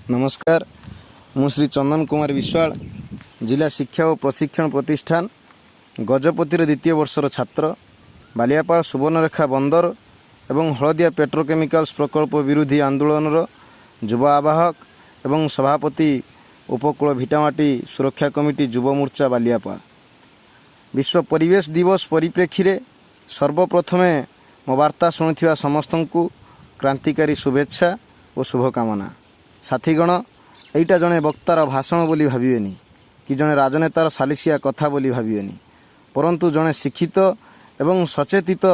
ନମସ୍କାର। ମୁଁ ଶ୍ରୀ ଚନ୍ଦନ କୁମାର ବିଶ୍ୱାଳ, ଜିଲ୍ଲା ଶିକ୍ଷା ଓ ପ୍ରଶିକ୍ଷଣ ପ୍ରତିଷ୍ଠାନ, ଗଜପତିର ଦ୍ୱିତୀୟ ବର୍ଷର ଛାତ୍ର। ବାଲିଆପାଳ ସୁବର୍ଣ୍ଣରେଖା ବନ୍ଦର ଏବଂ ହଳଦିଆ ପେଟ୍ରୋକେମିକାଲ୍ସ ପ୍ରକଳ୍ପ ବିରୋଧୀ ଆନ୍ଦୋଳନର ଯୁବ ଆବାହକ ଏବଂ ସଭାପତି, ଉପକୂଳ ଭିଟାମାଟି ସୁରକ୍ଷା କମିଟି, ଯୁବ ମୋର୍ଚ୍ଚା, ବାଲିଆପାଳ। ବିଶ୍ୱ ପରିବେଶ ଦିବସ ପରିପ୍ରେକ୍ଷୀରେ ସର୍ବପ୍ରଥମେ ମୋ ବାର୍ତ୍ତା ଶୁଣୁଥିବା ସମସ୍ତଙ୍କୁ କ୍ରାନ୍ତିକାରୀ ଶୁଭେଚ୍ଛା ଓ ଶୁଭକାମନା। ସାଥୀଗଣ, ଏଇଟା ଜଣେ ବକ୍ତାର ଭାଷଣ ବୋଲି ଭାବିବେନି କି ଜଣେ ରାଜନେତାର ସାଲିସିଆ କଥା ବୋଲି ଭାବିବେନି, ପରନ୍ତୁ ଜଣେ ଶିକ୍ଷିତ ଏବଂ ସଚେତିତ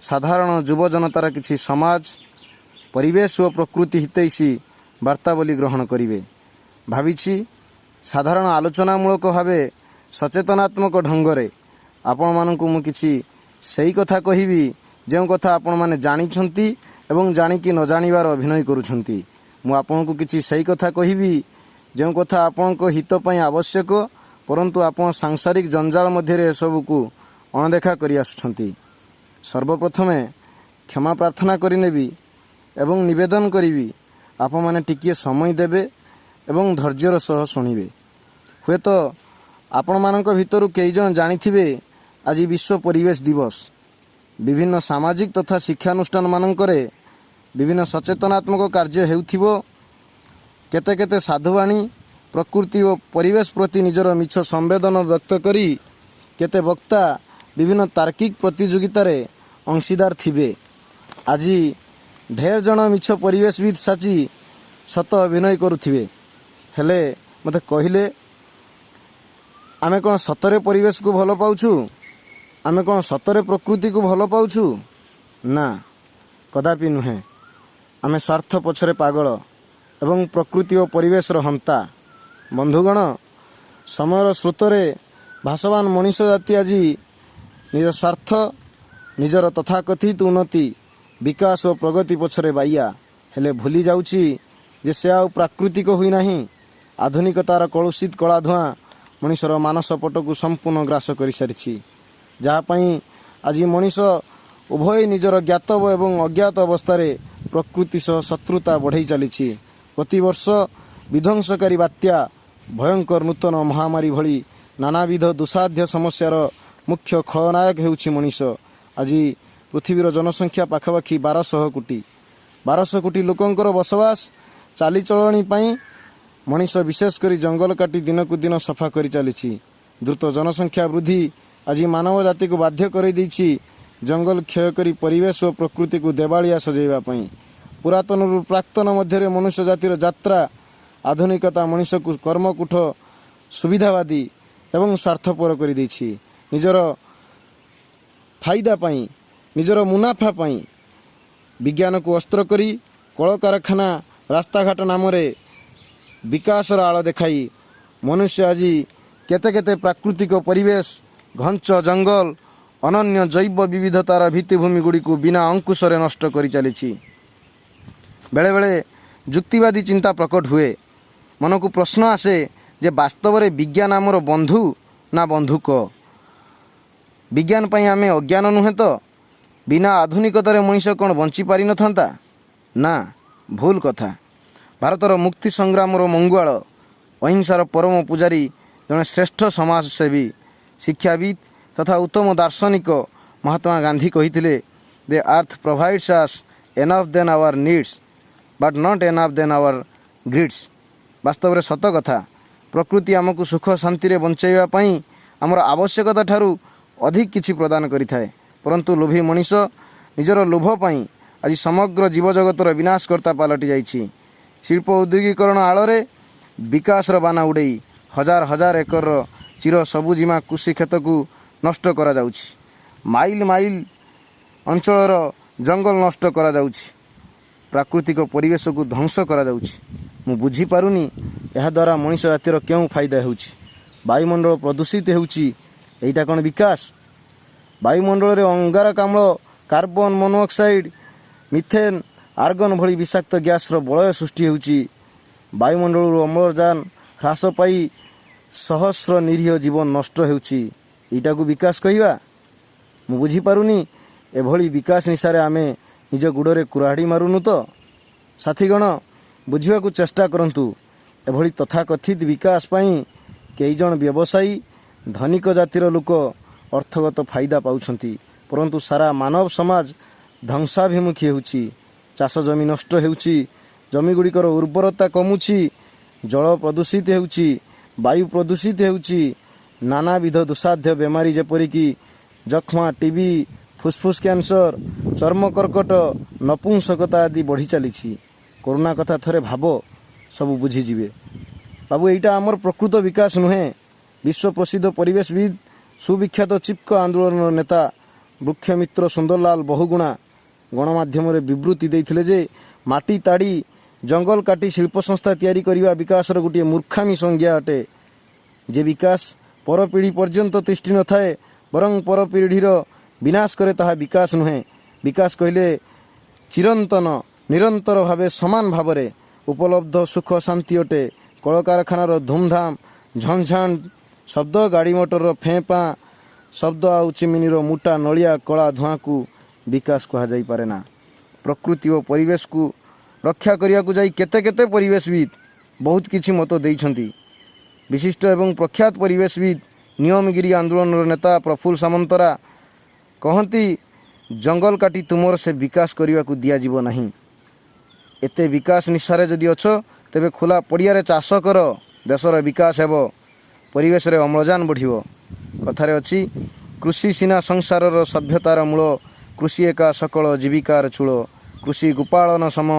ସାଧାରଣ ଯୁବ ଜନତାର କିଛି ସମାଜ, ପରିବେଶ ଓ ପ୍ରକୃତି ହିତୈଷୀ ବାର୍ତ୍ତା ବୋଲି ଗ୍ରହଣ କରିବେ। ଭାବିଛି, ସାଧାରଣ ଆଲୋଚନାମୂଳକ ଭାବେ ସଚେତନାତ୍ମକ ଢଙ୍ଗରେ ଆପଣମାନଙ୍କୁ ମୁଁ କିଛି ସେଇ କଥା କହିବି, ଯେଉଁ କଥା ଆପଣମାନେ ଜାଣିଛନ୍ତି ଏବଂ ଜାଣିକି ନ ଜାଣିବାର ଅଭିନୟ କରୁଛନ୍ତି। ମୁଁ ଆପଣଙ୍କୁ କିଛି ସେଇ କଥା କହିବି, ଯେଉଁ କଥା ଆପଣଙ୍କ ହିତ ପାଇଁ ଆବଶ୍ୟକ, ପରନ୍ତୁ ଆପଣ ସାଂସାରିକ ଜଞ୍ଜାଳ ମଧ୍ୟରେ ଏସବୁକୁ ଅଣଦେଖା କରି ଆସୁଛନ୍ତି। ସର୍ବପ୍ରଥମେ କ୍ଷମା ପ୍ରାର୍ଥନା କରିନେବି ଏବଂ ନିବେଦନ କରିବି, ଆପଣମାନେ ଟିକିଏ ସମୟ ଦେବେ ଏବଂ ଧୈର୍ଯ୍ୟର ସହ ଶୁଣିବେ। ହୁଏତ ଆପଣମାନଙ୍କ ଭିତରୁ କେଇ ଜଣ ଜାଣିଥିବେ, ଆଜି ବିଶ୍ୱ ପରିବେଶ ଦିବସ। ବିଭିନ୍ନ ସାମାଜିକ ତଥା ଶିକ୍ଷାନୁଷ୍ଠାନମାନଙ୍କରେ ବିଭିନ୍ନ ସଚେତନାତ୍ମକ କାର୍ଯ୍ୟ ହେଉଥିବ। କେତେ କେତେ ସାଧୁବାଣୀ, ପ୍ରକୃତି ଓ ପରିବେଶ ପ୍ରତି ନିଜର ମିଛ ସମ୍ବେଦନ ବ୍ୟକ୍ତ କରି କେତେ ବକ୍ତା ବିଭିନ୍ନ ତାର୍କିକ ପ୍ରତିଯୋଗିତାରେ ଅଂଶୀଦାର ଥିବେ। ଆଜି ଢେର ଜଣ ମିଛ ପରିବେଶବିତ୍ ସାଜି ସତ ଅଭିନୟ କରୁଥିବେ। ହେଲେ ମୋତେ କହିଲେ, ଆମେ କ'ଣ ସତରେ ପରିବେଶକୁ ଭଲ ପାଉଛୁ? ଆମେ କ'ଣ ସତରେ ପ୍ରକୃତିକୁ ଭଲ ପାଉଛୁ? ନା, କଦାପି ନୁହେଁ। ଆମେ ସ୍ୱାର୍ଥ ପଛରେ ପାଗଳ ଏବଂ ପ୍ରକୃତି ଓ ପରିବେଶର ହନ୍ତା। ବନ୍ଧୁଗଣ, ସମୟର ସ୍ରୋତରେ ଭାସମାନ ମଣିଷ ଜାତି ଆଜି ନିଜ ସ୍ୱାର୍ଥ, ନିଜର ତଥାକଥିତ ଉନ୍ନତି, ବିକାଶ ଓ ପ୍ରଗତି ପଛରେ ବାଇଆ। ହେଲେ ଭୁଲି ଯାଉଛି ଯେ ସେ ଆଉ ପ୍ରାକୃତିକ ହୋଇନାହିଁ। ଆଧୁନିକତାର କଳୁଷିତ କଳା ଧୂଆଁ ମଣିଷର ମାନସପଟକୁ ସମ୍ପୂର୍ଣ୍ଣ ଗ୍ରାସ କରିସାରିଛି, ଯାହା ପାଇଁ ଆଜି ମଣିଷ ଉଭୟ ନିଜର ଜ୍ଞାତ ଏବଂ ଅଜ୍ଞାତ ଅବସ୍ଥାରେ ପ୍ରକୃତି ସହ ଶତ୍ରୁତା ବଢ଼େଇ ଚାଲିଛି। ପ୍ରତିବର୍ଷ ବିଧ୍ୱଂସକାରୀ ବାତ୍ୟା, ଭୟଙ୍କର ନୂତନ ମହାମାରୀ ଭଳି ନାନାବିଧ ଦୁଃସାଧ୍ୟ ସମସ୍ୟାର ମୁଖ୍ୟ ଖଳନାୟକ ହେଉଛି ମଣିଷ। ଆଜି ପୃଥିବୀର ଜନସଂଖ୍ୟା ପାଖାପାଖି 1200 କୋଟି। 1200 କୋଟି ଲୋକଙ୍କର ବସବାସ, ଚାଲିଚଳଣି ପାଇଁ ମଣିଷ ବିଶେଷ କରି ଜଙ୍ଗଲ କାଟି ଦିନକୁ ଦିନ ସଫା କରି ଚାଲିଛି। ଦ୍ରୁତ ଜନସଂଖ୍ୟା ବୃଦ୍ଧି ଆଜି ମାନବ ଜାତିକୁ ବାଧ୍ୟ କରିଦେଇଛି ଜଙ୍ଗଲ କ୍ଷୟ କରି ପରିବେଶ ଓ ପ୍ରକୃତିକୁ ଦେବାଳିଆ ସଜେଇବା ପାଇଁ। ପୁରାତନରୁ ପ୍ରାକ୍ତନ ମଧ୍ୟରେ ମନୁଷ୍ୟ ଜାତିର ଯାତ୍ରା। ଆଧୁନିକତା ମଣିଷକୁ କର୍ମକୁଠ, ସୁବିଧାବାଦୀ ଏବଂ ସ୍ୱାର୍ଥପର କରିଦେଇଛି। ନିଜର ଫାଇଦା ପାଇଁ, ନିଜର ମୁନାଫା ପାଇଁ ବିଜ୍ଞାନକୁ ଅସ୍ତ୍ର କରି, କଳକାରଖାନା, ରାସ୍ତାଘାଟ ନାମରେ ବିକାଶର ଆଳ ଦେଖାଇ ମନୁଷ୍ୟ ଆଜି କେତେ କେତେ ପ୍ରାକୃତିକ ପରିବେଶ, ଘଞ୍ଚ ଜଙ୍ଗଲ, ଅନନ୍ୟ ଜୈବ ବିବିଧତାର ଭିତ୍ତିଭୂମି ଗୁଡ଼ିକୁ ବିନା ଅଙ୍କୁଶରେ ନଷ୍ଟ କରିଚାଲିଛି। ବେଳେବେଳେ ଯୁକ୍ତିବାଦୀ ଚିନ୍ତା ପ୍ରକଟ ହୁଏ। ମନକୁ ପ୍ରଶ୍ନ ଆସେ ଯେ ବାସ୍ତବରେ ବିଜ୍ଞାନ ଆମର ବନ୍ଧୁ ନା ବନ୍ଧୁକ? ବିଜ୍ଞାନ ପାଇଁ ଆମେ ଅଜ୍ଞାନ ନୁହେଁ ତ? ବିନା ଆଧୁନିକତାରେ ମଣିଷ କ'ଣ ବଞ୍ଚି ପାରିନଥାନ୍ତା? ନା, ଭୁଲ କଥା। ଭାରତର ମୁକ୍ତି ସଂଗ୍ରାମର ମଙ୍ଗୁଆଳ, ଅହିଂସାର ପରମ ପୂଜାରୀ, ଜଣେ ଶ୍ରେଷ୍ଠ ସମାଜସେବୀ, ଶିକ୍ଷାବିତ୍ ତଥା ଉତ୍ତମ ଦାର୍ଶନିକ ମହାତ୍ମା ଗାନ୍ଧୀ କହିଥିଲେ, "The earth provides us enough than our needs, but not enough than our greeds." ବାସ୍ତବରେ ସତ କଥା। ପ୍ରକୃତି ଆମକୁ ସୁଖ ଶାନ୍ତିରେ ବଞ୍ଚାଇବା ପାଇଁ ଆମର ଆବଶ୍ୟକତା ଠାରୁ ଅଧିକ କିଛି ପ୍ରଦାନ କରିଥାଏ। ପରନ୍ତୁ ଲୋଭୀ ମଣିଷ ନିଜର ଲୋଭ ପାଇଁ ଆଜି ସମଗ୍ର ଜୀବଜଗତର ବିନାଶକର୍ତ୍ତା ପାଲଟି ଯାଇଛି। ଶିଳ୍ପ ଔଦ୍ୟୋଗିକରଣ ଆଳରେ ବିକାଶର ବାନା ଉଡ଼େଇ ହଜାର ହଜାର ଏକରର ଚିର ସବୁଜିମା କୃଷି କ୍ଷେତକୁ ନଷ୍ଟ କରାଯାଉଛି। ମାଇଲ ମାଇଲ ଅଞ୍ଚଳର ଜଙ୍ଗଲ ନଷ୍ଟ କରାଯାଉଛି। ପ୍ରାକୃତିକ ପରିବେଶକୁ ଧ୍ୱଂସ କରାଯାଉଛି। ମୁଁ ବୁଝିପାରୁନି, ଏହାଦ୍ୱାରା ମଣିଷ ଜାତିର କେଉଁ ଫାଇଦା ହେଉଛି? ବାୟୁମଣ୍ଡଳ ପ୍ରଦୂଷିତ ହେଉଛି, ଏଇଟା କ'ଣ ବିକାଶ? ବାୟୁମଣ୍ଡଳରେ ଅଙ୍ଗାରକାମ୍ଳ, କାର୍ବନ ମନୋଅକ୍ସାଇଡ୍, ମିଥେନ୍, ଆର୍ଗନ୍ ଭଳି ବିଷାକ୍ତ ଗ୍ୟାସର ବଳୟ ସୃଷ୍ଟି ହେଉଛି। ବାୟୁମଣ୍ଡଳରୁ ଅମ୍ଳଜାନ ହ୍ରାସ ପାଇ ସହସ୍ର ନିରୀହ ଜୀବନ ନଷ୍ଟ ହେଉଛି। ଏଇଟାକୁ ବିକାଶ କହିବା? ମୁଁ ବୁଝିପାରୁନି, ଏଭଳି ବିକାଶ ନିଶାରେ ଆମେ ନିଜ ଗୋଡ଼ରେ କୁରାଢ଼ି ମାରୁନୁ ତ? ସାଥୀଗଣ, ବୁଝିବାକୁ ଚେଷ୍ଟା କରନ୍ତୁ। ଏଭଳି ତଥାକଥିତ ବିକାଶ ପାଇଁ କେଇଜଣ ବ୍ୟବସାୟୀ, ଧନିକ ଜାତିର ଲୋକ ଅର୍ଥଗତ ଫାଇଦା ପାଉଛନ୍ତି, ପରନ୍ତୁ ସାରା ମାନବ ସମାଜ ଧ୍ୱଂସାଭିମୁଖୀ ହେଉଛି। ଚାଷ ଜମି ନଷ୍ଟ ହେଉଛି, ଜମିଗୁଡ଼ିକର ଉର୍ବରତା କମୁଛି, ଜଳ ପ୍ରଦୂଷିତ ହେଉଛି, ବାୟୁ ପ୍ରଦୂଷିତ ହେଉଛି। ନାନାବିଧ ଦୁଃସାଧ୍ୟ ବେମାରୀ ଯେପରିକି ଯକ୍ଷ୍ମା, ଟିବି, ଫୁସଫୁସ କ୍ୟାନ୍ସର, ଚର୍ମ କର୍କଟ, ନପୁଂସକତା ଆଦି ବଢ଼ି ଚାଲିଛି। କରୋନା କଥା ଥରେ ଭାବ, ସବୁ ବୁଝିଯିବେ। ବାବୁ, ଏଇଟା ଆମର ପ୍ରକୃତ ବିକାଶ ନୁହେଁ। ବିଶ୍ୱ ପ୍ରସିଦ୍ଧ ପରିବେଶବିଦ, ସୁବିଖ୍ୟାତ ଚିପକୋ ଆନ୍ଦୋଳନର ନେତା ବୃକ୍ଷମିତ୍ର ସୁନ୍ଦରଲାଲ ବହୁଗୁଣା ଗଣମାଧ୍ୟମରେ ବିବୃତି ଦେଇଥିଲେ ଯେ ମାଟି ତାଡ଼ି, ଜଙ୍ଗଲ କାଟି ଶିଳ୍ପ ସଂସ୍ଥା ତିଆରି କରିବା ବିକାଶର ଗୋଟିଏ ମୂର୍ଖାମୀ ସଂଜ୍ଞା ଅଟେ। ଯେ ବିକାଶ ପରପିଢ଼ି ପର୍ଯ୍ୟନ୍ତ ତିଷ୍ଠି ନଥାଏ, ବରଂ ପରପିଢ଼ିର ବିନାଶ କରେ, ତାହା ବିକାଶ ନୁହେଁ। ବିକାଶ କହିଲେ ଚିରନ୍ତନ, ନିରନ୍ତର ଭାବେ, ସମାନ ଭାବରେ ଉପଲବ୍ଧ ସୁଖ ଶାନ୍ତି ଅଟେ। କଳକାରଖାନାର ଧୁମଧାମ ଝଣଝାଣ ଶବ୍ଦ, ଗାଡ଼ି ମଟରର ଫେଁ ପାଁ ଶବ୍ଦ ଆଉ ଚିମିନିର ମୋଟା ନଳିଆ କଳା ଧୂଆଁକୁ ବିକାଶ କୁହାଯାଇପାରେ ନା। ପ୍ରକୃତି ଓ ପରିବେଶକୁ ରକ୍ଷା କରିବାକୁ ଯାଇ କେତେ କେତେ ପରିବେଶବିତ୍ ବହୁତ କିଛି ମତ ଦେଇଛନ୍ତି। ବିଶିଷ୍ଟ ଏବଂ ପ୍ରଖ୍ୟାତ ପରିବେଶବିତ୍, ନିୟମଗିରି ଆନ୍ଦୋଳନର ନେତା ପ୍ରଫୁଲ୍ଲ ସାମନ୍ତରା କହନ୍ତି, ଜଙ୍ଗଲ କାଟି ତୁମର ସେ ବିକାଶ କରିବାକୁ ଦିଆଯିବ ନାହିଁ। ଏତେ ବିକାଶ ନିଶାରେ ଯଦି ଅଛ, ତେବେ ଖୋଲା ପଡ଼ିଆରେ ଚାଷ କର। ଦେଶର ବିକାଶ ହେବ, ପରିବେଶରେ ଅମ୍ଳଜାନ ବଢ଼ିବ। କଥାରେ ଅଛି, କୃଷି ସିନା ସଂସାରର ସଭ୍ୟତାର ମୂଳ, କୃଷି ଏକା ସକଳ ଜୀବିକାର ଚୂଳ। କୃଷି ଗୋପାଳନ ସମ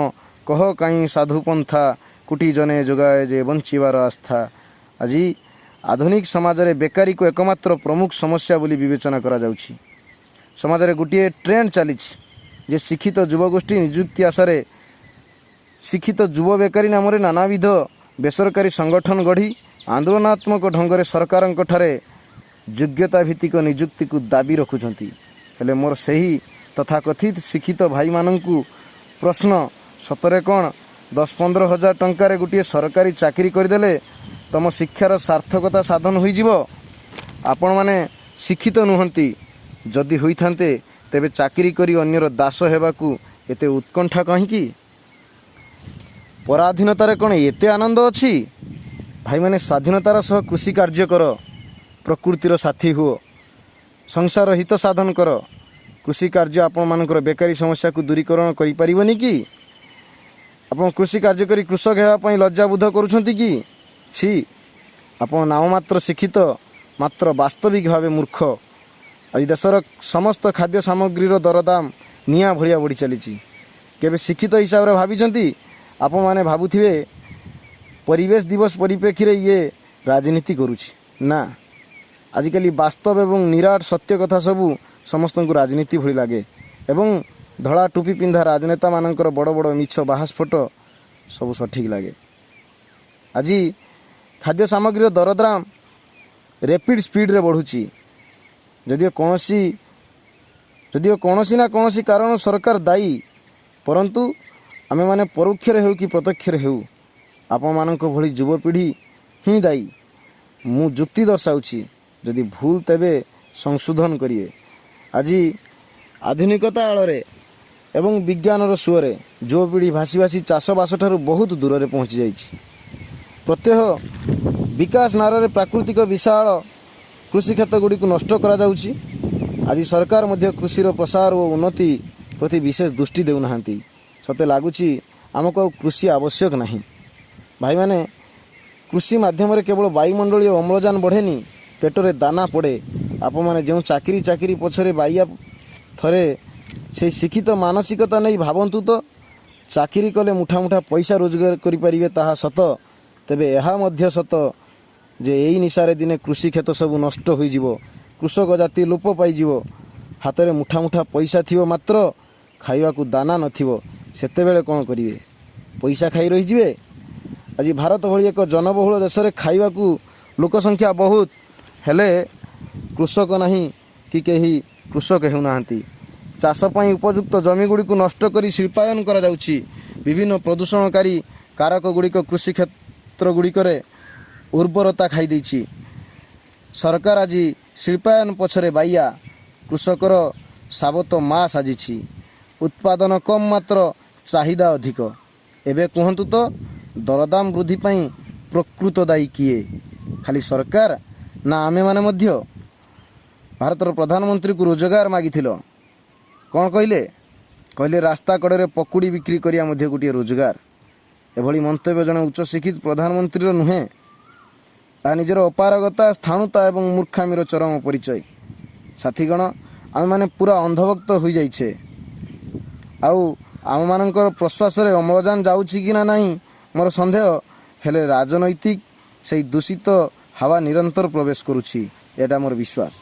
କହ କାହିଁ ସାଧୁ ପନ୍ଥା, କୁଟି ଜନେ ଯୋଗାଏ ଯେ ବଞ୍ଚିବାର ଆସ୍ଥା। ଆଜି ଆଧୁନିକ ସମାଜରେ ବେକାରୀକୁ ଏକମାତ୍ର ପ୍ରମୁଖ ସମସ୍ୟା ବୋଲି ବିବେଚନା କରାଯାଉଛି। ସମାଜରେ ଗୋଟିଏ ଟ୍ରେଣ୍ଡ ଚାଲିଛି ଯେ ଶିକ୍ଷିତ ଯୁବଗୋଷ୍ଠୀ ନିଯୁକ୍ତି ଆଶାରେ ଶିକ୍ଷିତ ଯୁବ ବେକାରୀ ନାମରେ ନାନାବିଧ ବେସରକାରୀ ସଂଗଠନ ଗଢ଼ି ଆନ୍ଦୋଳନାତ୍ମକ ଢଙ୍ଗରେ ସରକାରଙ୍କଠାରେ ଯୋଗ୍ୟତା ଭିତ୍ତିକ ନିଯୁକ୍ତିକୁ ଦାବି ରଖୁଛନ୍ତି। ହେଲେ ମୋର ସେହି ତଥାକଥିତ ଶିକ୍ଷିତ ଭାଇମାନଙ୍କୁ ପ୍ରଶ୍ନ, ସତରେ କ'ଣ 10-15 ହଜାର ଟଙ୍କାରେ ଗୋଟିଏ ସରକାରୀ ଚାକିରି କରିଦେଲେ ତମ ଶିକ୍ଷାର ସାର୍ଥକତା ସାଧନ ହୋଇଯିବ? ଆପଣମାନେ ଶିକ୍ଷିତ ନୁହନ୍ତି। ଯଦି ହୋଇଥାନ୍ତେ, ତେବେ ଚାକିରି କରି ଅନ୍ୟର ଦାସ ହେବାକୁ ଏତେ ଉତ୍କଣ୍ଠା କାହିଁକି? ପରାଧୀନତାରେ କ'ଣ ଏତେ ଆନନ୍ଦ ଅଛି? ଭାଇମାନେ, ସ୍ୱାଧୀନତାର ସହ କୃଷି କାର୍ଯ୍ୟ କର, ପ୍ରକୃତିର ସାଥୀ ହୁଅ, ସଂସାର ହିତ ସାଧନ କର। କୃଷି କାର୍ଯ୍ୟ ଆପଣମାନଙ୍କର ବେକାରୀ ସମସ୍ୟାକୁ ଦୂରୀକରଣ କରିପାରିବନି କି? ଆପଣ କୃଷି କାର୍ଯ୍ୟ କରି କୃଷକ ହେବା ପାଇଁ ଲଜ୍ଜାବୋଧ କରୁଛନ୍ତି କି? ଛି, ଆପଣ ନାମମାତ୍ର ଶିକ୍ଷିତ, ମାତ୍ର ବାସ୍ତବିକ ଭାବେ ମୂର୍ଖ। ଆଜି ଦେଶର ସମସ୍ତ ଖାଦ୍ୟ ସାମଗ୍ରୀର ଦରଦାମ ନିଆଁ ଭଳିଆ ବଢ଼ି ଚାଲିଛି। କେବେ ଶିକ୍ଷିତ ହିସାବରେ ଭାବିଛନ୍ତି? ଆପଣମାନେ ଭାବୁଥିବେ, ପରିବେଶ ଦିବସ ପରିପ୍ରେକ୍ଷୀରେ ଇଏ ରାଜନୀତି କରୁଛି। ନା, ଆଜିକାଲି ବାସ୍ତବ ଏବଂ ନିରାଟ ସତ୍ୟ କଥା ସବୁ ସମସ୍ତଙ୍କୁ ରାଜନୀତି ଭଳି ଲାଗେ ଏବଂ ଧଳା ଟୋପି ପିନ୍ଧା ରାଜନେତାମାନଙ୍କର ବଡ଼ ବଡ଼ ମିଛ ବାହାସ୍ଫୋଟ ସବୁ ସଠିକ୍ ଲାଗେ। ଆଜି ଖାଦ୍ୟ ସାମଗ୍ରୀର ଦରଦାମ ରେପିଡ଼ ସ୍ପିଡ଼ରେ ବଢ଼ୁଛି। ଯଦିଓ କୌଣସି ନା କୌଣସି କାରଣ ସରକାର ଦାୟୀ, ପରନ୍ତୁ ଆମେମାନେ ପରୋକ୍ଷରେ ହେଉ କି ପ୍ରତ୍ୟକ୍ଷରେ ହେଉ, ଆପଣମାନଙ୍କ ଭଳି ଯୁବପିଢ଼ି ହିଁ ଦାୟୀ। ମୁଁ ଯୁକ୍ତି ଦର୍ଶାଉଛି, ଯଦି ଭୁଲ ତେବେ ସଂଶୋଧନ କରିବେ। ଆଜି ଆଧୁନିକତା ଆଳରେ ଏବଂ ବିଜ୍ଞାନର ସୁଅରେ ଯୁବପିଢ଼ି ଭାସି ଭାସି ଚାଷବାସ ଠାରୁ ବହୁତ ଦୂରରେ ପହଞ୍ଚି ଯାଇଛି। ପ୍ରତ୍ୟହ ବିକାଶ ନାରରେ ପ୍ରାକୃତିକ ବିଶାଳ କୃଷି କ୍ଷେତ୍ର ଗୁଡ଼ିକୁ ନଷ୍ଟ କରାଯାଉଛି। ଆଜି ସରକାର ମଧ୍ୟ କୃଷିର ପ୍ରସାର ଓ ଉନ୍ନତି ପ୍ରତି ବିଶେଷ ଦୃଷ୍ଟି ଦେଉନାହାନ୍ତି। ସତେ ଲାଗୁଛି ଆମକୁ ଆଉ କୃଷି ଆବଶ୍ୟକ ନାହିଁ। ଭାଇମାନେ, କୃଷି ମାଧ୍ୟମରେ କେବଳ ବାୟୁମଣ୍ଡଳୀୟ ଅମ୍ଳଜାନ ବଢ଼େନି, ପେଟରେ ଦାନା ପଡ଼େ। ଆପଣମାନେ ଯେଉଁ ଚାକିରି ଚାକିରି ପଛରେ ବାଇଆ, ଥରେ ସେଇ ଶିକ୍ଷିତ ମାନସିକତା ନେଇ ଭାବନ୍ତୁ ତ। ଚାକିରି କଲେ ମୁଠା ମୁଠା ପଇସା ରୋଜଗାର କରିପାରିବେ, ତାହା ସତ। ତେବେ ଏହା ମଧ୍ୟ ସତ ଯେ ଏଇ ନିଶାରେ ଦିନେ କୃଷି କ୍ଷେତ ସବୁ ନଷ୍ଟ ହୋଇଯିବ, କୃଷକ ଜାତି ଲୋପ ପାଇଯିବ। ହାତରେ ମୁଠା ମୁଠା ପଇସା ଥିବ, ମାତ୍ର ଖାଇବାକୁ ଦାନା ନଥିବ। ସେତେବେଳେ କ'ଣ କରିବେ? ପଇସା ଖାଇ ରହିଯିବେ? ଆଜି ଭାରତ ଭଳି ଏକ ଜନବହୁଳ ଦେଶରେ ଖାଇବାକୁ ଲୋକ ସଂଖ୍ୟା ବହୁତ ହେଲେ କୃଷକ ନାହିଁ କି କେହି କୃଷକ ହେଉନାହାନ୍ତି। ଚାଷ ପାଇଁ ଉପଯୁକ୍ତ ଜମିଗୁଡ଼ିକୁ ନଷ୍ଟ କରି ଶିଳ୍ପାୟନ କରାଯାଉଛି। ବିଭିନ୍ନ ପ୍ରଦୂଷଣକାରୀ କାରକ ଗୁଡ଼ିକ କୃଷି କ୍ଷେତ୍ର ଗୁଡ଼ିକରେ ଉର୍ବରତା ଖାଇ ଦେଇଛି। ସରକାର ଆଜି ଶିଳ୍ପାୟନ ପଛରେ ବାଇଆ, କୃଷକର ସାବତ ମା ସାଜିଛି। ଉତ୍ପାଦନ କମ୍, ମାତ୍ର ଚାହିଦା ଅଧିକ। ଏବେ କୁହନ୍ତୁ ତ, ଦରଦାମ ବୃଦ୍ଧି ପାଇଁ ପ୍ରକୃତ ଦାୟୀ କିଏ? ଖାଲି ସରକାର ନା ଆମେମାନେ ମଧ୍ୟ? ଭାରତର ପ୍ରଧାନମନ୍ତ୍ରୀକୁ ରୋଜଗାର ମାଗିଥିଲ, କ'ଣ କହିଲେ? କହିଲେ, ରାସ୍ତା କଡ଼ରେ ପକୁଡ଼ି ବିକ୍ରି କରିବା ମଧ୍ୟ ଗୋଟିଏ ରୋଜଗାର। ଏଭଳି ମନ୍ତବ୍ୟ ଜଣେ ଉଚ୍ଚଶିକ୍ଷିତ ପ୍ରଧାନମନ୍ତ୍ରୀର ନୁହେଁ। ତାହା ନିଜର ଅପାରଗତା, ସ୍ଥାଣୁତା ଏବଂ ମୂର୍ଖାମିର ଚରମ ପରିଚୟ। ସାଥୀଗଣ, ଆମେମାନେ ପୁରା ଅନ୍ଧଭକ୍ତ ହୋଇଯାଇଛେ। ଆଉ ଆମମାନଙ୍କର ପ୍ରଶ୍ୱାସରେ ଅମ୍ଳଜାନ ଯାଉଛି କି ନା ନାହିଁ ମୋର ସନ୍ଦେହ। ହେଲେ ରାଜନୈତିକ ସେଇ ଦୂଷିତ ହାୱା ନିରନ୍ତର ପ୍ରବେଶ କରୁଛି, ଏଇଟା ମୋର ବିଶ୍ୱାସ।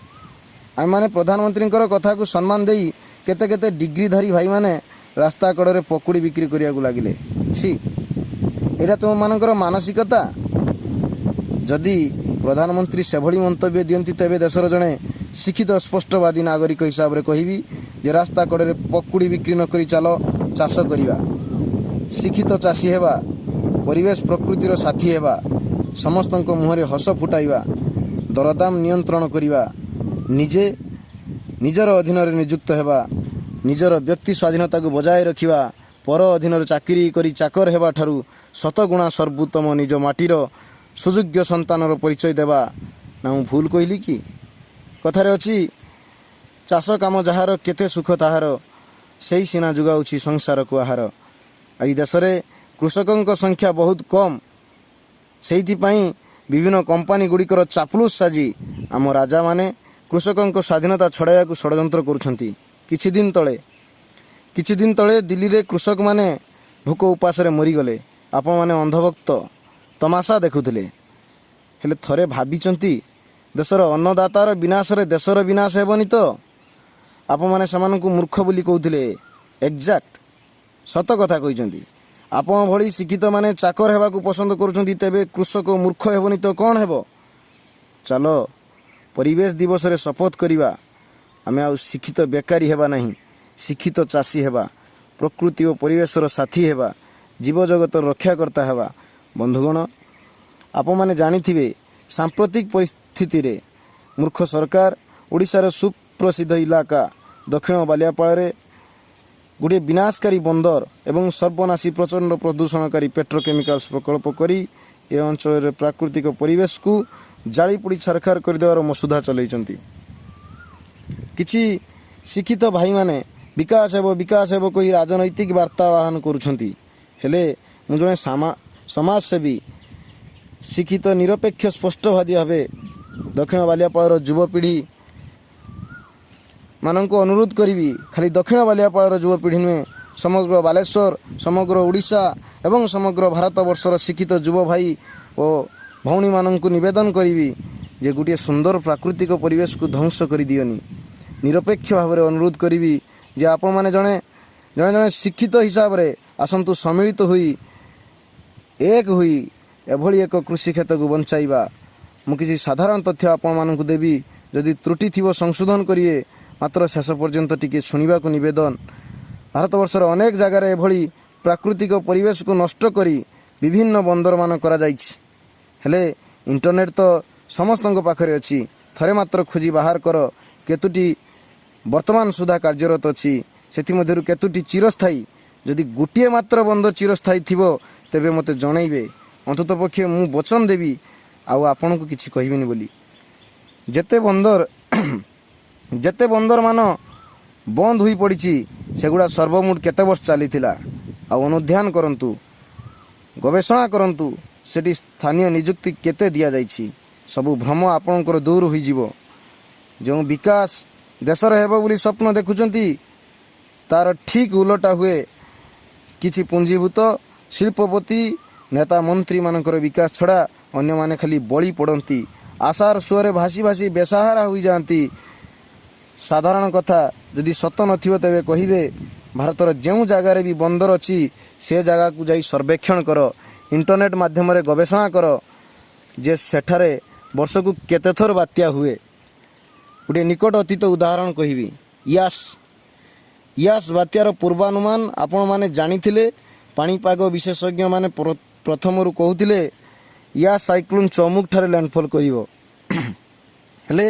ଆମେମାନେ ପ୍ରଧାନମନ୍ତ୍ରୀଙ୍କର କଥାକୁ ସମ୍ମାନ ଦେଇ କେତେ କେତେ ଡିଗ୍ରୀଧାରୀ ଭାଇମାନେ ରାସ୍ତା କଡ଼ରେ ପକୁଡ଼ି ବିକ୍ରି କରିବାକୁ ଲାଗିଲେ। ଛି, ଏଇଟା ତୁମମାନଙ୍କର ମାନସିକତା? ଯଦି ପ୍ରଧାନମନ୍ତ୍ରୀ ସେଭଳି ମନ୍ତବ୍ୟ ଦିଅନ୍ତି, ତେବେ ଦେଶର ଜଣେ ଶିକ୍ଷିତ ସ୍ପଷ୍ଟବାଦୀ ନାଗରିକ ହିସାବରେ କହିବି ଯେ ରାସ୍ତା କଡ଼ରେ ପକୁଡ଼ି ବିକ୍ରି ନ କରି ଚାଲ ଚାଷ କରିବା, ଶିକ୍ଷିତ ଚାଷୀ ହେବା, ପରିବେଶ ପ୍ରକୃତିର ସାଥୀ ହେବା, ସମସ୍ତଙ୍କ ମୁହଁରେ ହସ ଫୁଟାଇବା, ଦରଦାମ ନିୟନ୍ତ୍ରଣ କରିବା, ନିଜେ ନିଜର ଅଧୀନରେ ନିଯୁକ୍ତ ହେବା, ନିଜର ବ୍ୟକ୍ତି ସ୍ୱାଧୀନତାକୁ ବଜାୟ ରଖିବା। ପର ଅଧୀନରେ ଚାକିରି କରି ଚାକର ହେବା ଠାରୁ ଶତଗୁଣା ସର୍ବୋତ୍ତମ ନିଜ ମାଟିର ସୁଯୋଗ୍ୟ ସନ୍ତାନର ପରିଚୟ ଦେବା। ନା ମୁଁ ଭୁଲ କହିଲି କି? କଥାରେ ଅଛି, ଚାଷ କାମ ଯାହାର କେତେ ସୁଖ ତାହାର, ସେଇ ସିନା ଯୋଗାଉଛି ସଂସାରକୁ ଆହାର। ଏଇ ଦେଶରେ କୃଷକଙ୍କ ସଂଖ୍ୟା ବହୁତ କମ୍। ସେଇଥିପାଇଁ ବିଭିନ୍ନ କମ୍ପାନୀ ଗୁଡ଼ିକର ଚାପଲୁସ ସାଜି ଆମ ରାଜାମାନେ କୃଷକଙ୍କ ସ୍ୱାଧୀନତା ଛଡ଼ାଇବାକୁ ଷଡ଼ଯନ୍ତ୍ର କରୁଛନ୍ତି। କିଛି ଦିନ ତଳେ ଦିଲ୍ଲୀରେ କୃଷକମାନେ ଭୋକ ଉପାସରେ ମରିଗଲେ। ଆପଣମାନେ ଅନ୍ଧଭକ୍ତ ତମାସା ଦେଖୁଥିଲେ। ହେଲେ ଥରେ ଭାବିଛନ୍ତି, ଦେଶର ଅନ୍ନଦାତାର ବିନାଶରେ ଦେଶର ବିନାଶ ହେବନି ତ? ଆପଣମାନେ ସେମାନଙ୍କୁ ମୂର୍ଖ ବୋଲି କହୁଥିଲେ। ଏକ୍ଜାକ୍ଟ ସତ କଥା କହିଛନ୍ତି। ଆପଣ ଭଳି ଶିକ୍ଷିତମାନେ ଚାକର ହେବାକୁ ପସନ୍ଦ କରୁଛନ୍ତି, ତେବେ କୃଷକ ମୂର୍ଖ ହେବନି ତ କ'ଣ ହେବ? ଚାଲ ପରିବେଶ ଦିବସରେ ଶପଥ କରିବା, ଆମେ ଆଉ ଶିକ୍ଷିତ ବେକାରୀ ହେବା ନାହିଁ। ଶିକ୍ଷିତ ଚାଷୀ ହେବା, ପ୍ରକୃତି ଓ ପରିବେଶର ସାଥୀ ହେବା, ଜୀବଜଗତର ରକ୍ଷାକର୍ତ୍ତା ହେବା। ବନ୍ଧୁଗଣ, ଆପଣମାନେ ଜାଣିଥିବେ, ସାମ୍ପ୍ରତିକ ପରିସ୍ଥିତିରେ ମୂର୍ଖ ସରକାର ଓଡ଼ିଶାର ସୁପ୍ରସିଦ୍ଧ ଇଲାକା ଦକ୍ଷିଣ ବାଲିଆପାଳରେ ଗୋଟିଏ ବିନାଶକାରୀ ବନ୍ଦର ଏବଂ ସର୍ବନାଶୀ ପ୍ରଚଣ୍ଡ ପ୍ରଦୂଷଣକାରୀ ପେଟ୍ରୋକେମିକାଲ୍ସ ପ୍ରକଳ୍ପ କରି ଏ ଅଞ୍ଚଳରେ ପ୍ରାକୃତିକ ପରିବେଶକୁ ଜାଳିପୋଡ଼ି ଛାରଖାର କରିଦେବାର ମସୁଧା ଚଲେଇଛନ୍ତି। କିଛି ଶିକ୍ଷିତ ଭାଇମାନେ ବିକାଶ ହେବ, ବିକାଶ ହେବ କହି ରାଜନୈତିକ ବାର୍ତ୍ତା ବାହନ କରୁଛନ୍ତି। ହେଲେ ମୁଁ ଜଣେ ସମାଜସେବୀ, ଶିକ୍ଷିତ, ନିରପେକ୍ଷ, ସ୍ପଷ୍ଟବାଦୀ ଭାବେ ଦକ୍ଷିଣ ବାଲିଆପାଳର ଯୁବପିଢ଼ି ମାନଙ୍କୁ ଅନୁରୋଧ କରିବି। ଖାଲି ଦକ୍ଷିଣ ବାଲିଆପାଳର ଯୁବପିଢ଼ି ନୁହେଁ, ସମଗ୍ର ବାଲେଶ୍ୱର, ସମଗ୍ର ଓଡ଼ିଶା ଏବଂ ସମଗ୍ର ଭାରତବର୍ଷର ଶିକ୍ଷିତ ଯୁବ ଭାଇ ଓ ଭଉଣୀମାନଙ୍କୁ ନିବେଦନ କରିବି ଯେ ଗୋଟିଏ ସୁନ୍ଦର ପ୍ରାକୃତିକ ପରିବେଶକୁ ଧ୍ୱଂସ କରିଦିଅନି। ନିରପେକ୍ଷ ଭାବରେ ଅନୁରୋଧ କରିବି ଯେ ଆପଣମାନେ ଜଣେ ଜଣେ ଜଣେ ଶିକ୍ଷିତ ହିସାବରେ ଆସନ୍ତୁ, ସମ୍ମିଳିତ ହୋଇ, ଏକ ହୋଇ ଏଭଳି ଏକ କୃଷି କ୍ଷେତକୁ ବଞ୍ଚାଇବା। ମୁଁ କିଛି ସାଧାରଣ ତଥ୍ୟ ଆପଣମାନଙ୍କୁ ଦେବି। ଯଦି ତ୍ରୁଟି ଥିବ ସଂଶୋଧନ କରିବେ, ମାତ୍ର ଶେଷ ପର୍ଯ୍ୟନ୍ତ ଟିକେ ଶୁଣିବାକୁ ନିବେଦନ। ଭାରତବର୍ଷର ଅନେକ ଜାଗାରେ ଏଭଳି ପ୍ରାକୃତିକ ପରିବେଶକୁ ନଷ୍ଟ କରି ବିଭିନ୍ନ ବନ୍ଦରମାନ କରାଯାଇଛି। ହେଲେ ଇଣ୍ଟରନେଟ୍ ତ ସମସ୍ତଙ୍କ ପାଖରେ ଅଛି। ଥରେ ମାତ୍ର ଖୋଜି ବାହାର କର, କେତୋଟି ବର୍ତ୍ତମାନ ସୁଦ୍ଧା କାର୍ଯ୍ୟରତ ଅଛି, ସେଥିମଧ୍ୟରୁ କେତୋଟି ଚିରସ୍ଥାୟୀ। ଯଦି ଗୋଟିଏ ମାତ୍ର ବନ୍ଦର ଚିରସ୍ଥାୟୀ ଥିବ, ତେବେ ମୋତେ ଜଣେଇବେ। ଅନ୍ତତଃ ପକ୍ଷେ ମୁଁ ବଚନ ଦେବି ଆଉ ଆପଣଙ୍କୁ କିଛି କହିବିନି ବୋଲି। ଯେତେ ବନ୍ଦରମାନ ବନ୍ଦ ହୋଇ ପଡ଼ିଛି, ସେଗୁଡ଼ା ସର୍ବମୋଟ କେତେ ବର୍ଷ ଚାଲିଥିଲା? ଆଉ ଅନୁଧ୍ୟାନ କରନ୍ତୁ, ଗବେଷଣା କରନ୍ତୁ, ସେଠି ସ୍ଥାନୀୟ ନିଯୁକ୍ତି କେତେ ଦିଆଯାଇଛି। ସବୁ ଭ୍ରମ ଆପଣଙ୍କର ଦୂର ହୋଇଯିବ। ଯେଉଁ ବିକାଶ ଦେଶର ହେବ ବୋଲି ସ୍ୱପ୍ନ ଦେଖୁଛନ୍ତି, ତାର ଠିକ୍ ଉଲଟା ହୁଏ। କିଛି ପୁଞ୍ଜୀଭୂତ ଶିଳ୍ପପତି, ନେତା, ମନ୍ତ୍ରୀମାନଙ୍କର ବିକାଶ ଛଡ଼ା ଅନ୍ୟମାନେ ଖାଲି ବଳି ପଡ଼ନ୍ତି, ଆଶାର ସୁଅରେ ଭାସି ଭାସି ବେସାହାରା ହୋଇଯାଆନ୍ତି। ସାଧାରଣ କଥା, ଯଦି ସତ ନଥିବ ତେବେ କହିବେ। ଭାରତର ଯେଉଁ ଜାଗାରେ ବି ବନ୍ଦର ଅଛି, ସେ ଜାଗାକୁ ଯାଇ ସର୍ବେକ୍ଷଣ କର, ଇଣ୍ଟରନେଟ୍ ମାଧ୍ୟମରେ ଗବେଷଣା କର ଯେ ସେଠାରେ ବର୍ଷକୁ କେତେଥର ବାତ୍ୟା ହୁଏ। ଗୋଟିଏ ନିକଟ ଅତୀତ ଉଦାହରଣ କହିବି। ୟାସ୍ ବାତ୍ୟାର ପୂର୍ବାନୁମାନ ଆପଣମାନେ ଜାଣିଥିଲେ। ପାଣିପାଗ ବିଶେଷଜ୍ଞମାନେ ପ୍ରଥମରୁ କହୁଥିଲେ, ୟାସ୍ ସାଇକ୍ଲୋନ୍ ଚମୁକଠାରେ ଲ୍ୟାଣ୍ଡଫଲ୍ କରିବ। ହେଲେ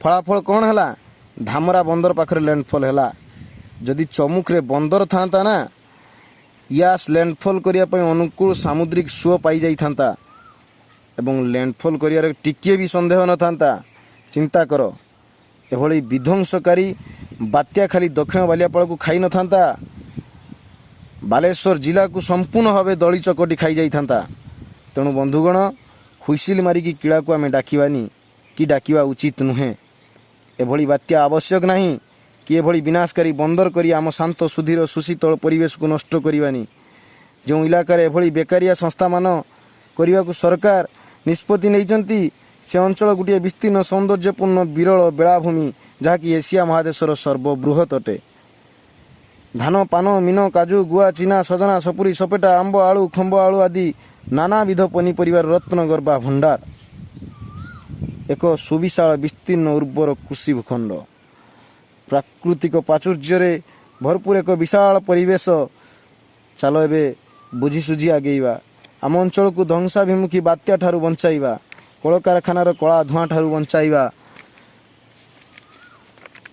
ଫଳାଫଳ କ'ଣ ହେଲା? ଧାମରା ବନ୍ଦର ପାଖରେ ଲ୍ୟାଣ୍ଡଫଲ୍ ହେଲା। ଯଦି ଚମୁକରେ ବନ୍ଦର ଥାନ୍ତା ନା, ୟାସ୍ ଲ୍ୟାଣ୍ଡଫଲ୍ କରିବା ପାଇଁ ଅନୁକୂଳ ସାମୁଦ୍ରିକ ସୁଅ ପାଇଯାଇଥାନ୍ତା ଏବଂ ଲ୍ୟାଣ୍ଡଫଲ୍ କରିବାର ଟିକିଏ ବି ସନ୍ଦେହ ନଥାନ୍ତା। ଚିନ୍ତା କର, ଏଭଳି ବିଧ୍ୱଂସକାରୀ ବାତ୍ୟା ଖାଲି ଦକ୍ଷିଣ ବାଲିଆପାଳକୁ ଖାଇନଥାନ୍ତା, ବାଲେଶ୍ୱର ଜିଲ୍ଲାକୁ ସମ୍ପୂର୍ଣ୍ଣ ଭାବେ ଦଳି ଚକଟି ଖାଇଯାଇଥାନ୍ତା। ତେଣୁ ବନ୍ଧୁଗଣ, ହୁଇସିଲ୍ ମାରିକି କିଳାକୁ ଆମେ ଡାକିବାନି କି ଡାକିବା ଉଚିତ ନୁହେଁ। ଏଭଳି ବାତ୍ୟା ଆବଶ୍ୟକ ନାହିଁ କି ଏଭଳି ବିନାଶକାରୀ ବନ୍ଦର କରି ଆମ ଶାନ୍ତ, ସୁଧୀର, ସୁଶୀତଳ ପରିବେଶକୁ ନଷ୍ଟ କରିବାନି। ଯେଉଁ ଇଲାକାରେ ଏଭଳି ବେକାରିଆ ସଂସ୍ଥାମାନ କରିବାକୁ ସରକାର ନିଷ୍ପତ୍ତି ନେଇଛନ୍ତି, ସେ ଅଞ୍ଚଳ ଗୋଟିଏ ବିସ୍ତୀର୍ଣ୍ଣ, ସୌନ୍ଦର୍ଯ୍ୟପୂର୍ଣ୍ଣ, ବିରଳ ବେଳାଭୂମି, ଯାହାକି ଏସିଆ ମହାଦେଶର ସର୍ବବୃହତ ଅଟେ। ଧାନ, ପାନ, ମୀନ, କାଜୁ, ଗୁଆ, ଚିନା, ସଜନା, ସପୁରୀ, ସପେଟା, ଆମ୍ବ, ଆଳୁ, ଖମ୍ବ ଆଳୁ ଆଦି ନାନାବିଧ ପନିପରିବାର ରତ୍ନଗର୍ଭା ଭଣ୍ଡାର, ଏକ ସୁବିଶାଳ, ବିସ୍ତୀର୍ଣ୍ଣ, ଉର୍ବର କୃଷି ଭୂଖଣ୍ଡ, ପ୍ରାକୃତିକ ପ୍ରାଚୁର୍ଯ୍ୟରେ ଭରପୁର ଏକ ବିଶାଳ ପରିବେଶ। ଚାଲ, ଏବେ ବୁଝି ସୁଝି ଆଗେଇବା। ଆମ ଅଞ୍ଚଳକୁ ଧ୍ୱଂସାଭିମୁଖୀ ବାତ୍ୟା ଠାରୁ ବଞ୍ଚାଇବା, କଳକାରଖାନାର କଳା ଧୂଆଁ ଠାରୁ ବଞ୍ଚାଇବା।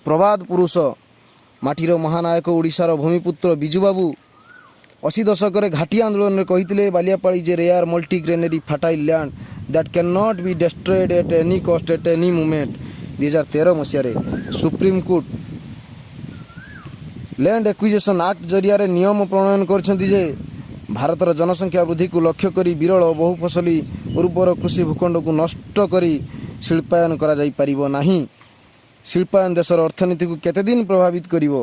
ପ୍ରବାଦ ପୁରୁଷ, ମାଟିର ମହାନାୟକ, ଓଡ଼ିଶାର ଭୂମିପୁତ୍ର ବିଜୁବାବୁ 80 ଦଶକରେ ଘାଟି ଆନ୍ଦୋଳନରେ କହିଥିଲେ, "Baliapal is a rare multi granary fertile land that can not be destroyed at any cost, at any moment." 2013 ମସିହାରେ ସୁପ୍ରିମକୋର୍ଟ ଲ୍ୟାଣ୍ଡ ଏକ୍ୱିଜେସନ୍ ଆକ୍ଟ ଜରିଆରେ ନିୟମ ପ୍ରଣୟନ କରିଛନ୍ତି ଯେ ଭାରତର ଜନସଂଖ୍ୟା ବୃଦ୍ଧିକୁ ଲକ୍ଷ୍ୟ କରି ବିରଳ, ବହୁଫସଲି, ଉର୍ବର କୃଷି ଭୂଖଣ୍ଡକୁ ନଷ୍ଟ କରି ଶିଳ୍ପାୟନ କରାଯାଇପାରିବ ନାହିଁ। ଶିଳ୍ପାୟନ ଦେଶର ଅର୍ଥନୀତିକୁ କେତେଦିନ ପ୍ରଭାବିତ କରିବ,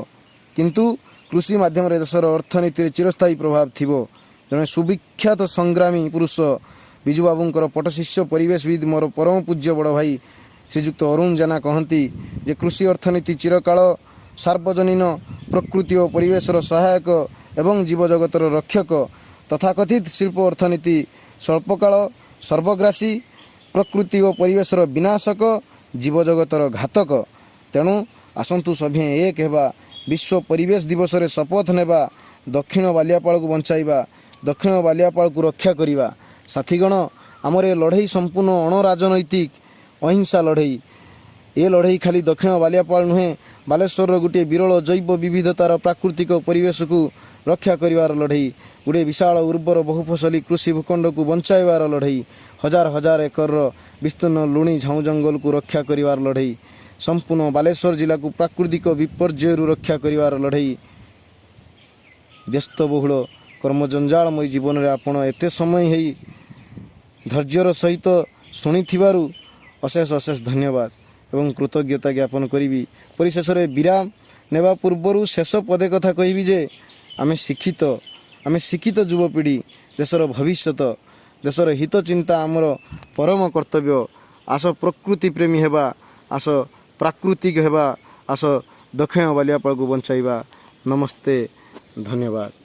କିନ୍ତୁ କୃଷି ମାଧ୍ୟମରେ ଦେଶର ଅର୍ଥନୀତିରେ ଚିରସ୍ଥାୟୀ ପ୍ରଭାବ ଥିବ। ଜଣେ ସୁବିଖ୍ୟାତ ସଂଗ୍ରାମୀ ପୁରୁଷ ବିଜୁବାବୁଙ୍କର ପଟଶିଷ୍ୟ, ପରିବେଶବିଦ, ମୋର ପରମ ପୂଜ୍ୟ ବଡ଼ ଭାଇ ଶ୍ରୀଯୁକ୍ତ ଅରୁଣ ଜେନା କହନ୍ତି ଯେ କୃଷି ଅର୍ଥନୀତି ଚିରକାଳ ସାର୍ବଜନୀନ, ପ୍ରକୃତି ଓ ପରିବେଶର ସହାୟକ ଏବଂ ଜୀବଜଗତର ରକ୍ଷକ। ତଥାକଥିତ ଶିଳ୍ପ ଅର୍ଥନୀତି ସ୍ୱଳ୍ପକାଳ, ସର୍ବଗ୍ରାସୀ, ପ୍ରକୃତି ଓ ପରିବେଶର ବିନାଶକ, ଜୀବଜଗତର ଘାତକ। ତେଣୁ ଆସନ୍ତୁ, ସଭିଏଁ ଏକ ହେବା, ବିଶ୍ୱ ପରିବେଶ ଦିବସରେ ଶପଥ ନେବା, ଦକ୍ଷିଣ ବାଲିଆପାଳକୁ ବଞ୍ଚାଇବା, ଦକ୍ଷିଣ ବାଲିଆପାଳକୁ ରକ୍ଷା କରିବା। ସାଥୀଗଣ, ଆମର ଏ ଲଢ଼େଇ ସମ୍ପୂର୍ଣ୍ଣ ଅଣରାଜନୈତିକ ଅହିଂସା ଲଢ଼େଇ। ଏ ଲଢ଼େଇ ଖାଲି ଦକ୍ଷିଣ ବାଲିଆପାଳ ନୁହେଁ, ବାଲେଶ୍ୱରର ଗୋଟିଏ ବିରଳ ଜୈବ ବିବିଧତାର ପ୍ରାକୃତିକ ପରିବେଶକୁ ରକ୍ଷା କରିବାର ଲଢ଼େଇ, ଗୋଟିଏ ବିଶାଳ, ଉର୍ବର, ବହୁଫସଲି କୃଷି ଭୂଖଣ୍ଡକୁ ବଞ୍ଚାଇବାର ଲଢ଼େଇ, ହଜାର ହଜାର ଏକରର ବିସ୍ତୀର୍ଣ୍ଣ ଲୁଣି ଝାଉଁ ଜଙ୍ଗଲକୁ ରକ୍ଷା କରିବାର ଲଢ଼େଇ, ସମ୍ପୂର୍ଣ୍ଣ ବାଲେଶ୍ୱର ଜିଲ୍ଲାକୁ ପ୍ରାକୃତିକ ବିପର୍ଯ୍ୟୟରୁ ରକ୍ଷା କରିବାର ଲଢ଼େଇ। ବ୍ୟସ୍ତବହୁଳ କର୍ମଜଞ୍ଜାଳମୟ ଜୀବନରେ ଆପଣ ଏତେ ସମୟ ହେଇ ଧୈର୍ଯ୍ୟର ସହିତ ଶୁଣିଥିବାରୁ ଅଶେଷ ଅଶେଷ ଧନ୍ୟବାଦ ଏବଂ କୃତଜ୍ଞତା ଜ୍ଞାପନ କରିବି। ପରିଶେଷରେ ବିରାମ ନେବା ପୂର୍ବରୁ ଶେଷ ପଦେ କଥା କହିବି ଯେ ଆମେ ଶିକ୍ଷିତ ଯୁବପିଢ଼ି ଦେଶର ଭବିଷ୍ୟତ। ଦେଶର ହିତ ଚିନ୍ତା ଆମର ପରମ କର୍ତ୍ତବ୍ୟ। ଆସ, ପ୍ରକୃତି ପ୍ରେମୀ ହେବା, ଆସ, ପ୍ରାକୃତିକ ହେବା, ଆସ, ଦକ୍ଷିଣ ବାଲିଆପାଳକୁ ବଞ୍ଚାଇବା। ନମସ୍ତେ, ଧନ୍ୟବାଦ।